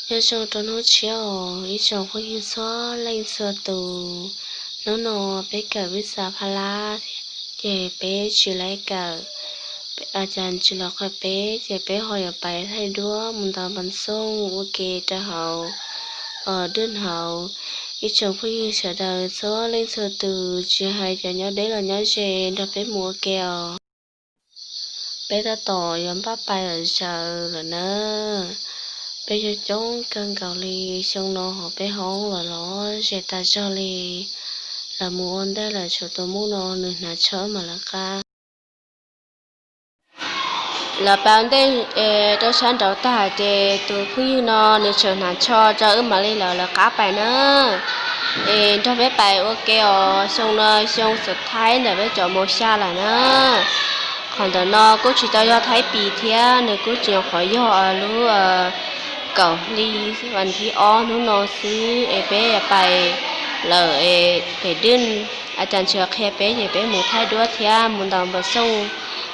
Nyob zoo rau hnub tshiab os ib tsoom phooj ywg txhua leej txhua tus. Hnub no peb kawm vij xav pha lab, ces peb tsis laib kawm, a cas tsis los qhia peb, ces peb ho yuav pais thaij duab mus ntaus npas xooj ua ke rau hauv dwj hauv. Ib tsoom phooj ywg sawv daws txhua leej txhua tus, tsis hais cov nyob deb los nyob ze, nrog peb mus ua ke os. Peb tab tom yuav npaj pais lawm zaws lawm na. Peb coob coob kawg nkaus li, xyoo no hauv peb hoob los los ze tas zog li. Lawv mus ua ntej lawm, tshuav tus muam no nws hnav tsho mam lawv qab. Lawv pais ua ntej rau sab nraud tag ces tus phooj ywg no nws tseem hnav tsho tso wb mam li lawv lawv qab pais na. Es nrog peb pais ua ke os, xyoo no xyoo xus thaib ntawm peb cov mus xya lawm na. Qhov ntawm no kuj tsis tau yog thaib pis thiab, nws kuj tsis nyuam qhuav yog lub kaum hli vas thib ob hnub no xwb es peb pais lawm es pem dwj, a cas tsis qhia peb ces peb mus thaij duab thiab mus ntaus npas xooj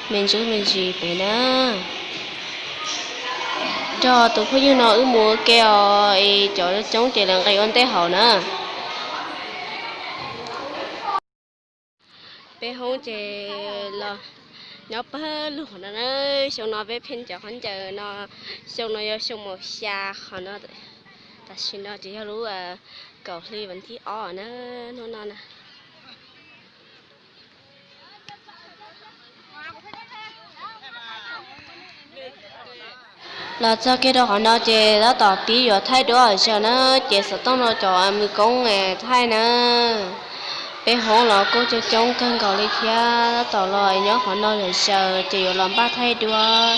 me ntsis me ntsis pem na. Nrog tus phooj ywg no wb mus ua ke os, es cov coob ces lawv nqis ua ntej hauv na. Peb hoob ces los nyob pawg lug qhov no na. Xyoo no peb pheej cov khaub ncaws no, xyoo no yog xyoo mus xya qhov no. Tam sim no ces yog lub kaum hli vas thib ob na, hnub no na. Los txog kiag rau qhov no ces tab tom pib yuav thaij duab zaws na, ces xov tooj no cov mus koob thaij na. Peb hoob los kuj coob coob kawg nkaus li thiab, tab tom los nyob qhov no zaws zaws ces yuav los npaj thaij duab.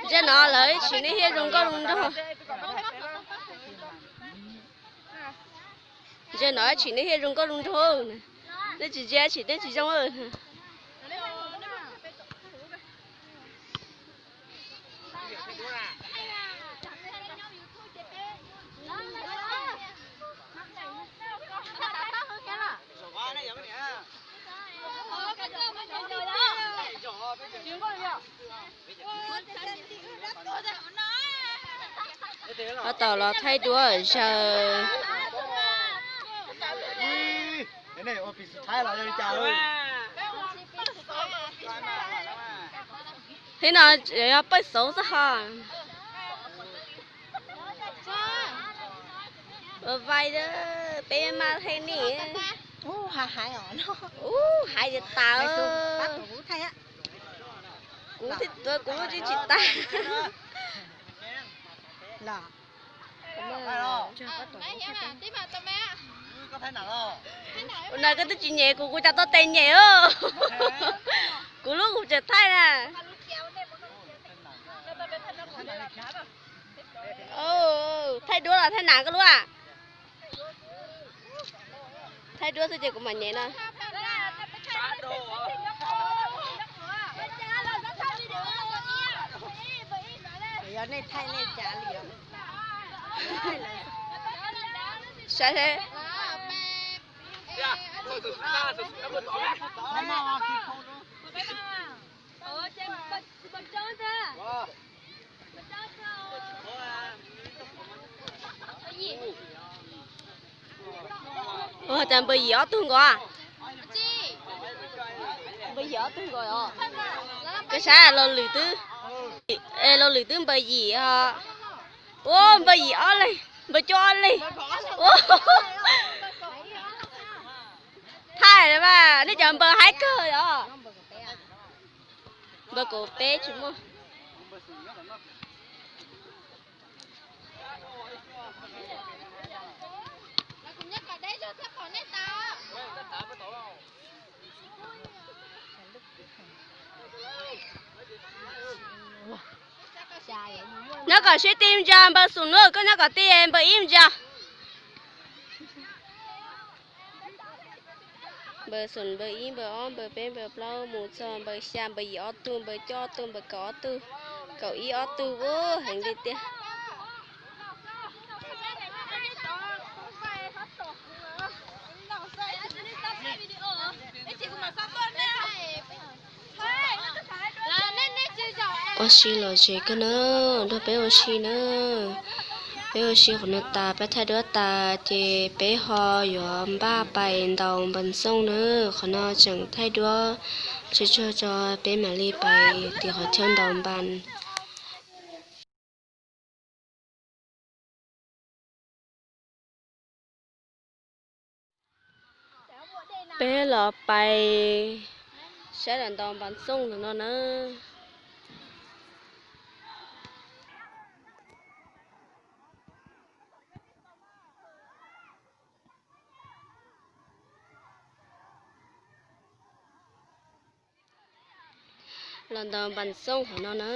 Ntsia no lawv tsim nej thiaj zoo nkauj zoo nraug. Ntsia no tsim nej thiaj zoo nkauj zoo nraug. Nej tsis ntsia tsim nej tsis zoo. Tab tom los thaij duab zaws. Thiab no yog pawj xauv xwb ho. Ua vais, peb maj thaij nej. Ub, hais tias tas. Kuv, kuv lub tsis tsis tas. Ua no koj twb tsis nyem kuv, kuv cas tuaj tes nyem os. Kuv lub kuv tseem thaij na. Thaij duab los thaij nas koj lub a? Thaij duab xwb ces kuv mam nyem no. Yog nej thaij nej cas li os. Saib seb. Ua cas npawg yim ob tug nkaus? Npawg yim ob tug nkaus os. Koj saib Los Lwm twb, Los Lwm twb npawg yim os. Ua npawg yim ob leeg, npawg cuaj ob leeg. Thaij mas nej cov npawg haib kawg os. Npawg kaum peb tsis muaj. Nyob kom sib tij ntsa npawg Xum na, koj nyob kom tij npawg ib ntsa. Npawg Xum, npawg ib, npawg ob, npawg peb, npawg plaub, mus txog npawg xya, npawg yim ob tug, npawg cuaj ob tug, npawg kaum ob tug, kaum ib ob tug, ua heev li tiag. Ua si los ze kawg na, nrog peb ua si na. Peb ua si qhov no tas, peb thaij duab tas ces peb ho yuav npaj pais ntaus npas xooj na. Qhov no tseem thaij duab tsuag tsuag tso, peb mam li pais tim qhov chaw ntaus npas. Peb los pais saib lawv ntaus npas xooj ntawm no na. Los ntaus npas xooj qhov no na.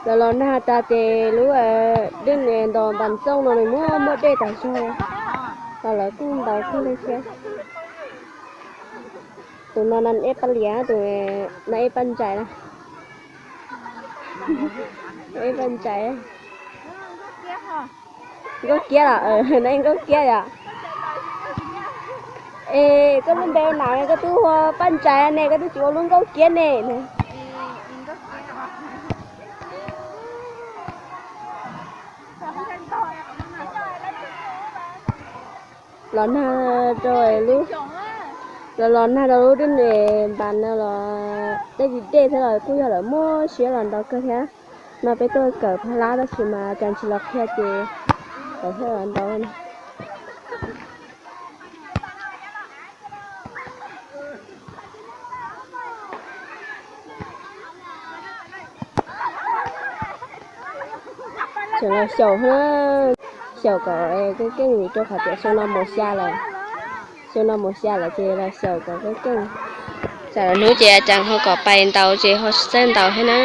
Lawv los nag tas ces lub dej ntaus npas xooj no nws muaj muaj dej tas zog, los lawv kuj ntaus kawg li thiab. Tus no na eb paj lias, tus na eb paj ntsais na. Eb paj ntsais. Nkauj Kiab los, na eb Nkauj Kiab yom. Es koj lub npe ua nam, koj twb hu ua paj ntsais ne, koj twb tsis ua lub Nkauj Kiab ne. Los nag rau lub, los los nag rau lub dej npas no los dej tsis dej thiab los kuj yog lawv muaj siab los ntaus kawg thiab. No peb tuaj kawm phab lab tab sis mas cas tsis los qhia ces lawv thiaj los ntaus. Tseem los xyaum, xyaum kom keej keej rau qhov tias xyoo no mus xya lawm. Xyoo no mus xya lawm ces los xyaum kom keej keej. Tsam lwm hnub ces tseem ho kom pais ntaus ces ho tsis txawj ntaus thiab na.